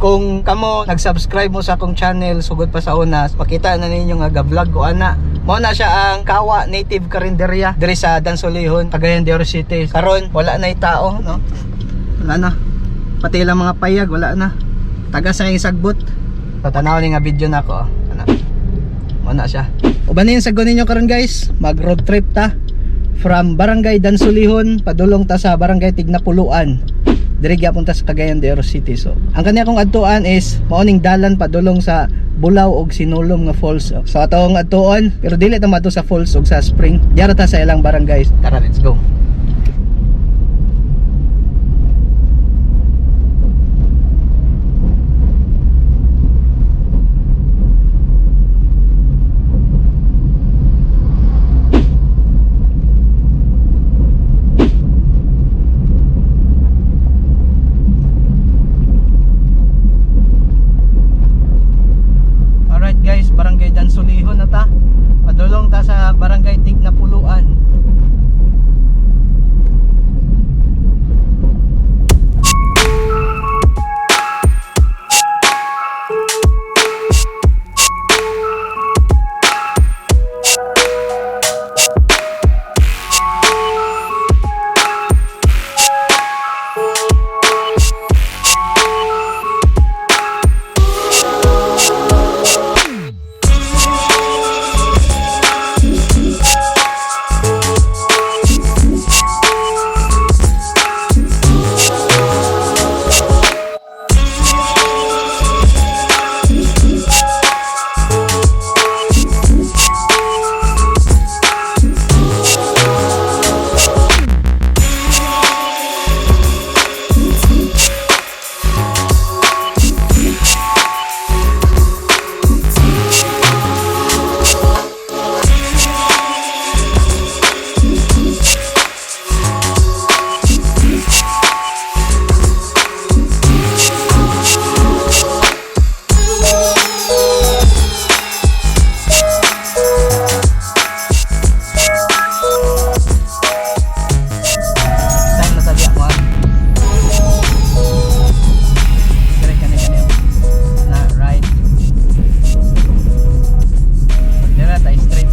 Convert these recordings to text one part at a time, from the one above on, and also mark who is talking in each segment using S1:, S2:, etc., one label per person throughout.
S1: Kung kamo nag-subscribe mo sa akong channel sugod pa sa una, makita na ninyo nga ga-vlog ko ana. Mao na siya ang Kawa Native Karinderya diri sa Dansolihon, Cagayan de Oro City. Karon wala na tao, no? Wala na. Pati ilang mga payag wala na. Taga sa iyang sagbot. Tatanaw ni nga video na ako. Oh. Ana. Mao na siya. Uban yung sagon ninyo karon, guys, mag road trip ta from Barangay Dansolihon padulong ta sa Barangay Tignapuluan. Diri gyapon ta sa Cagayan de Oro City. So, ang kanya kong adtuan is mao ning dalan padulong sa Bulaw og Sinulom nga falls. So atong adtuon, pero dili ta maadto sa falls og sa spring. Diara ta sa ilang barangay. Tara, let's go. Alright guys, Barangay Dansolihon na ta. Padulong ta sa Barangay Tignapuluan. Time na tabi ako ah. Dire kani kani. Na right. Dire ta straight.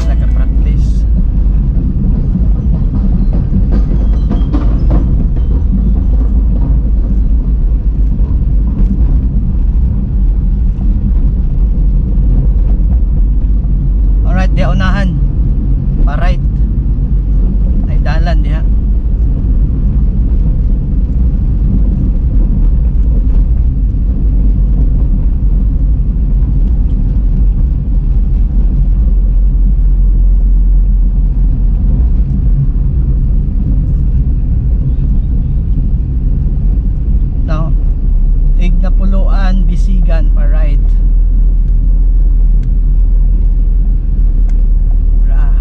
S1: Naka-practice. Alright, di unahan. Pa right. Ay dalan diha. No. Tignapuluan, Bisigan pa right. Ra.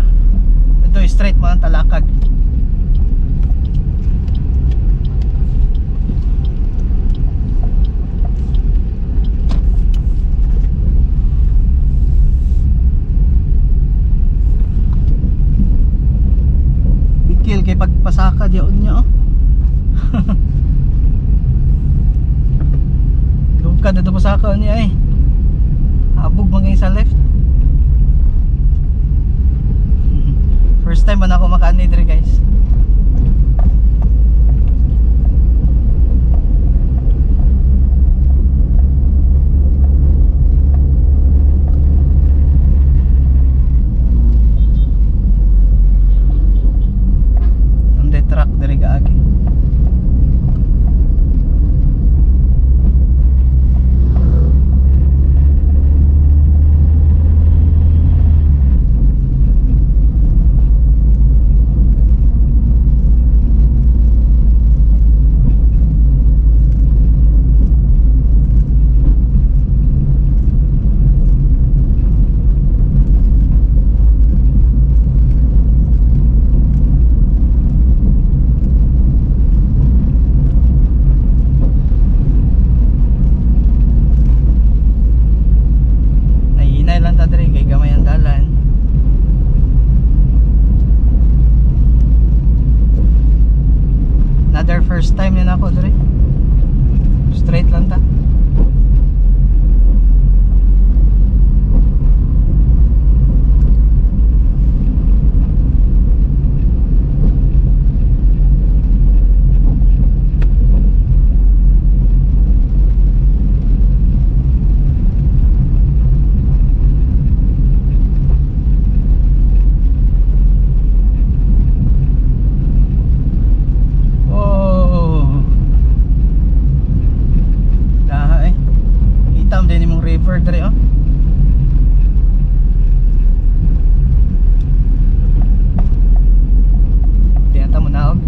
S1: Ito straight mga talakag. Bikil kay pagpasaka diyon niya oh. Lugkad na pasaka niya eh. Habog man sa left. First time man ako makaani diri, guys. Another first time din ako diri. Straight lang ta. Oh. Daha eh. Kita mo din imong river diri, oh. Di ata mo naog.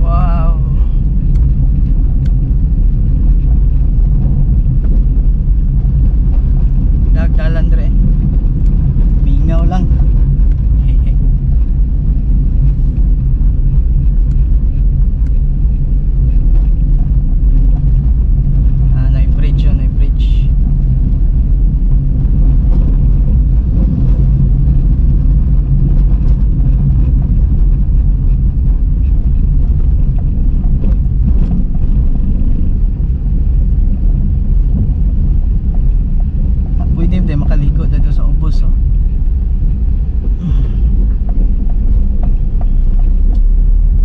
S1: Wow. Dagdalan dire. Mingaw lang. Hehe. Ah, na bridge yun, na bridge. Ah, pwede din makaligo dito sa ubos, oh.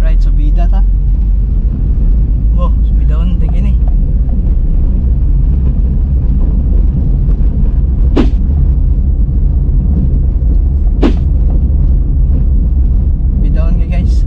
S1: Right, subida ta. Wow, subidahon din gini. Subidahon kay, guys.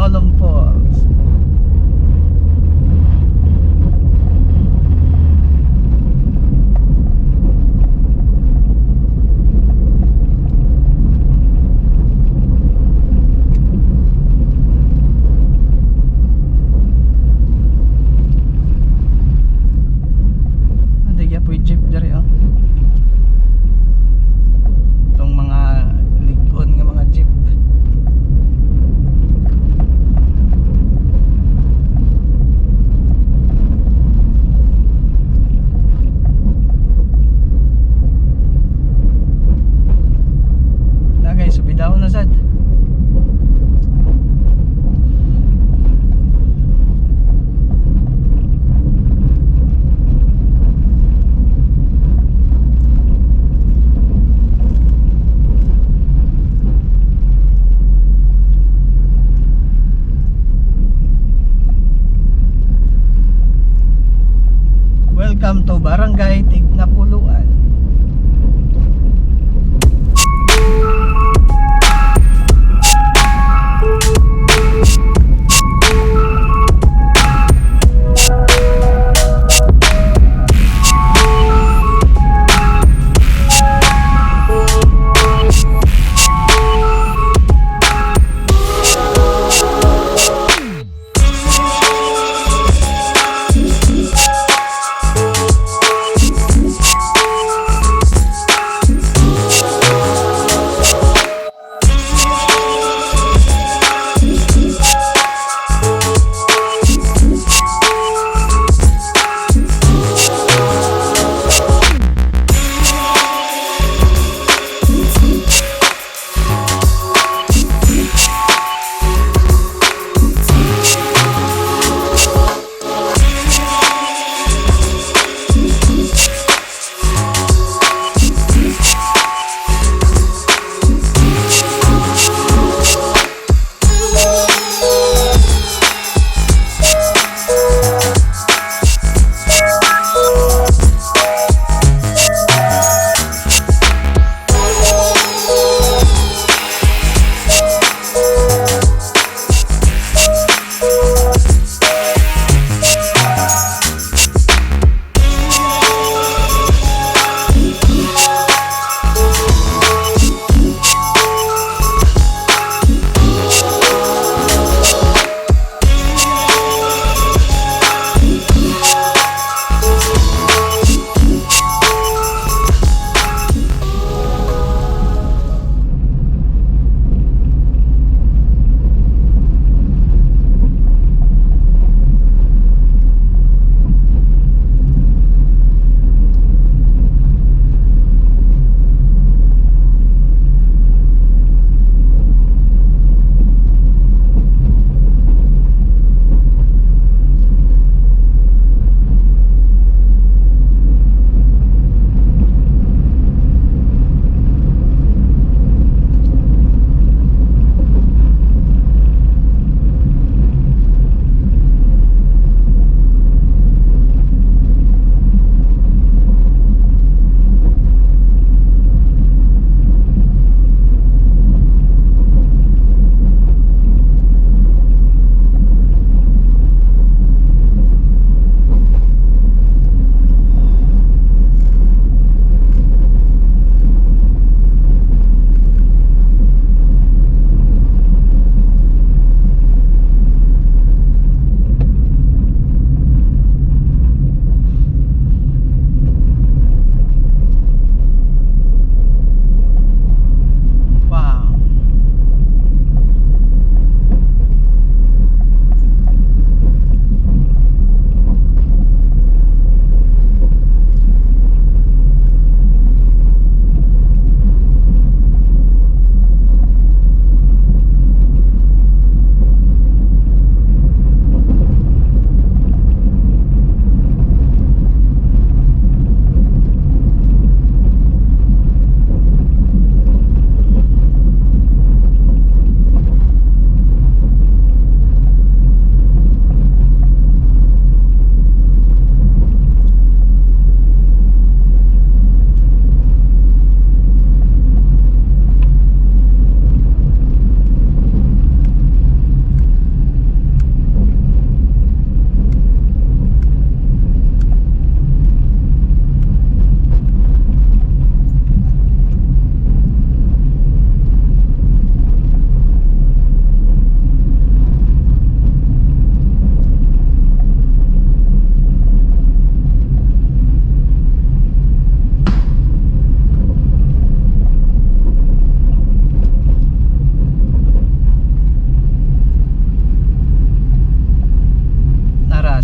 S1: Malolong Falls. Naa gyapoy jeep diri oh. Itong mga lig-on nga mga jeep. Na guys, subidaw na sad. Welcome to Barangay Tignapuluan.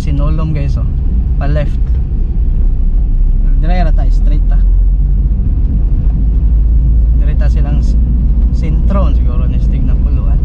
S1: Sinulom, guys, oh. Pa left. Dire ra ta, straight ta. Dire ta silang sentro siguro ni stig na puluan.